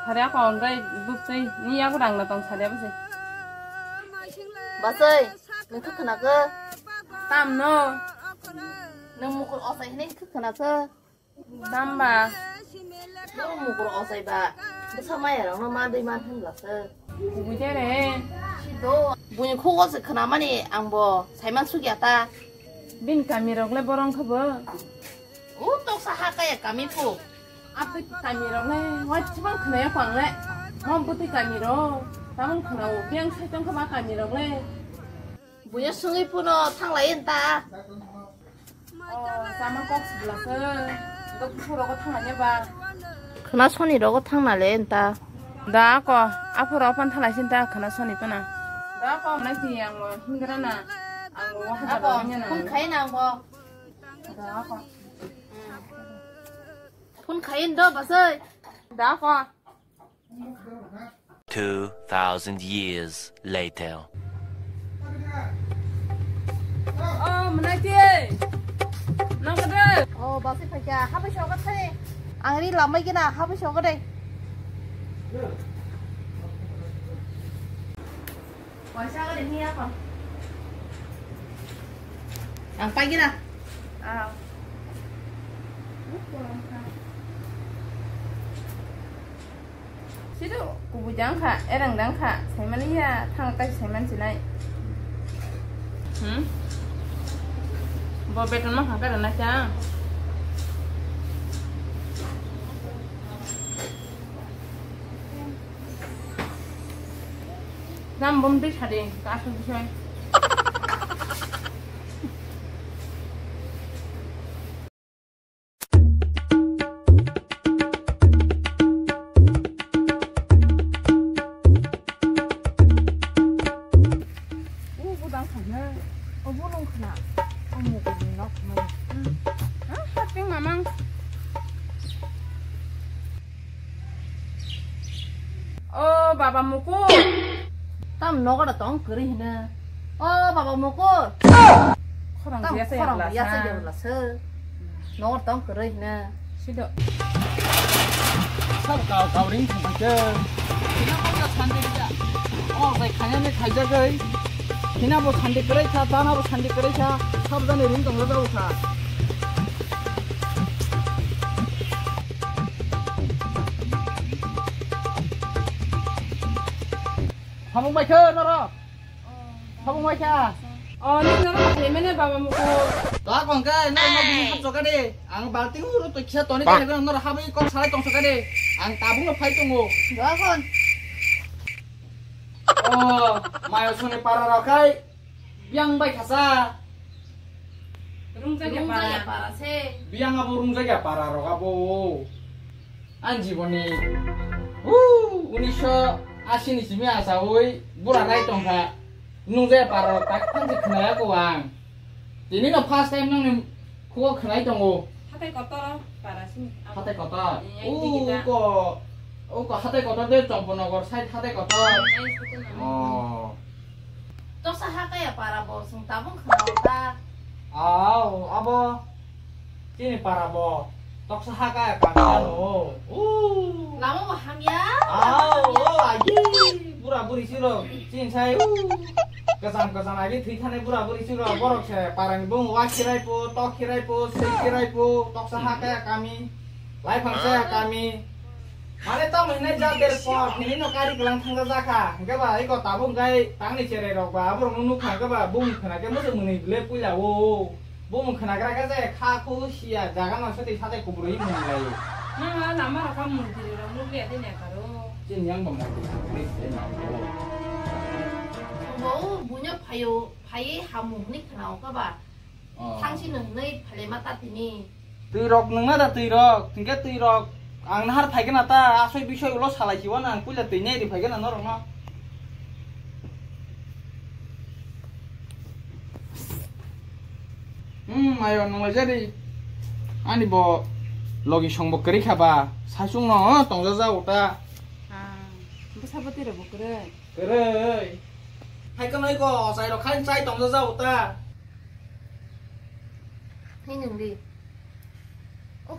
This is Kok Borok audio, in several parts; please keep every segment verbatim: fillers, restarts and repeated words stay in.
Sari ako hwnkhai bwktwi ni yago rang na tong sari abo se. Basai, nwng khe khwnakhe? Tamno? Nwng mukur osai hwnwi khe khwnakhe? Damba. Nwng mukur osai ba, bwsa maya rokno ma dui man hwnlakhe. Kubui de re. Sido. Buini khugo se khwnamani angbo saiman sukya ta. Bini kami rok le borong khe bo. O toksa ha kaya kami pu. Aboni kami rok le waisibang khwnaya pang le. Mo bwtwi kami rok. Tamung khwnao biyang sai tong khe ma kami rok le. Buya sungwi puno thanglai ta. O sama kok sibla se. Dok phuro ko thanglai ba. Khna soni rogo thangna le ta. Da ko aphuro pan thanglai sin ta khna soni pana. Da ko na ki ang hingra na. Ang wa ha ba nya na. Phone khai na ang bo. Da ko. Phone khai do basai. Da ko. Two thousand years later. Oh, mwnai tei. Nang kade? Oh, basi phaikha. Habai sogo thai. Ang ri lamai gina, habai sogo de. Waisa gari ni apa? Ang pai gina. Ah. Sido kubui jang kha, erang dang kha, saimani ya, thang kai saiman sinai. Hmm? Bo beton ma kha ka na cha. Dam bom dei sadi, ka asuk bisoi. O budang khana, o bolong khana, o mukuni nok khana. Ah, haping mamang. O baba mukur. Tam nogo da tong kwrwi hino. O baba mukur. Khorang tam biasa khorang ya biasa sa. Ya bla se. Nogo da tong kwrwi hino. Sido. Sab kau kau ring thung pai ke. Hina bo ja sandi rija. O sai khanya ne khaija gai. Hina bo sandi kwrwi kha, tana bo sandi kwrwi kha. Sab jani ring tong jao kha. Samung bai khe noro. Samung bai kha. O, ni noro bai mene baba muko. Ta kong khe, noro no bini hap soka de. Ang balting uro to kisa toni khe noro habai kok salai tong soka de. Ang tabung no phai tongo. Ga kon. O, mayo suni para rakai. Biyang bai khasa. Rungjakya para. Rungjakya para se. Biyang abo rungjakya para rok abo. Ang jiboni. Uu, unisho asi ni simi asaui bura rai tongkha. Nungjakya para rok tak thansi khnaya ko ang. Tini no first time nang ni khugo khnai tongo. Hatai kotor para sini. Hatai kotor. Iya, uu, ini kita. Uko, uko hatai kotor de Chomponogor side hatai kotor. Iya, iya, itu nama. Oh. Toksa hakaya para bo sung tabung khna ta. Aw, abo chini para bo toksa hakaya kami ano. Uu. Lama bo hamya. Aw, o agi bura buri siro chin sai. Uu. Kajam kajam agi thwi thani bura buri siro borok se parani bung wa khirai po, tok khirai po, sei khirai po, toksa hakaya kami. Lai phang saya kami. Mane tamo hinai jader por, hinai no kari kelang thangja jakha. Hingke ba, eko tabuk gai tangni cherai rok ba, aborok no nukha hingke ba, bumung khna khe muchung mwnwi ble puila o. Bumung khna gra khe je kha khu sia, jaga no sati sate kubur wi mwnwi lai o. Nang a lama rok ka mundiri rok nukliya de ne karo. Chini yang ba mundiri nukliya de na o. Bo bunya phayo, phai hamu hwnwi khna o ka ba. Oh. Thangsi no hwnwi phailai ma ta tini. Twi rok nungna da twi rok, hingke twi rok ang nahar phaikhe na ta, asoi bisoi ulo salai khibo na, ang puila twi nei ri phaikhe na norok no. Hmm, mayo nunglaijadi. Ani bo logi songbo kwrwi kha ba, saichung no tongjajago ta. Ah, bwsa bwtwi rok bo kwrwi. Kwrwi. Hai kwnwi ko ochai rok khai chai tongjajago ta. Hai nung di. Oh,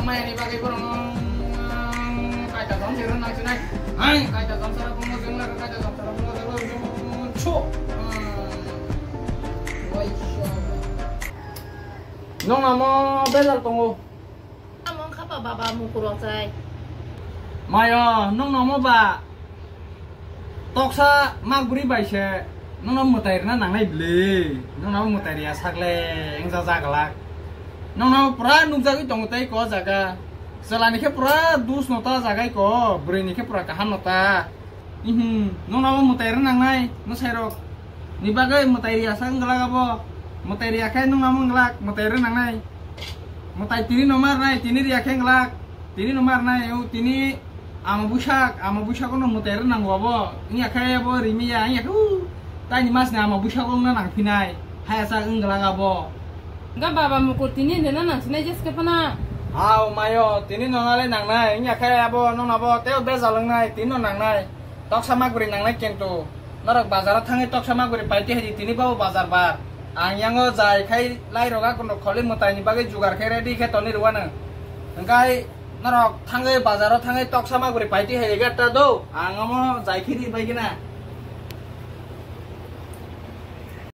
tangmani bagwi borok no kaita jom sero nang sinai. Hai, kaita jom sero bumo jeng laga, kaita jom sero bumo jeng laga, jeng chu. Nong namo bejal tongo. Amo wngkha ba baba mukurok chai. Mayo, nong namo ba toksa mak bwrwi bai se nongno mwtai rwna nangnai bwle. Nongno mwtai rwya sakle wngja jaglak. Nongno pura nukjagwi tongo tei ko jaga. Chwlani khe pura dus no ta jagai ko, bwrwi ni khe pura kaham no ta. Mhm, nongno mwtai rwna nangnai mwsai rok. Ni bagwi mwtai rwya sak wngglak abo. Mwtai rwya khe nongno wngglak, mwtai rwna nangnai. Mwtai tini no marnai, tini rwya khe wngglak. Tini no marnai, o tini ama buisak, ama buisago no mwtai rwnango abo. Wngya khe abo rimiya, wngya khe, u, taini mas ni ama buisago wngna nangphinai. Haya sak wngglak abo. Ga baba mukur tini rwna nangsinai jeske phano. Au mayo, tini nonale nangnai, wngya khe abo nonabo teo bejal wngnai, tini no nangnai. Toksa maguri nangnai kintu. Norok bazaro thangwi toksa maguri paiti haidi tini bo bazar bar. Ang yango jai khai lai roga kuno kholi mwtaini bagwi jugar khe ready khe toni rwano. Hwnkhe norok thangwi bazaro thangwi toksa maguri paiti haidi gatta do. Ang omo jai khe ri bai gina.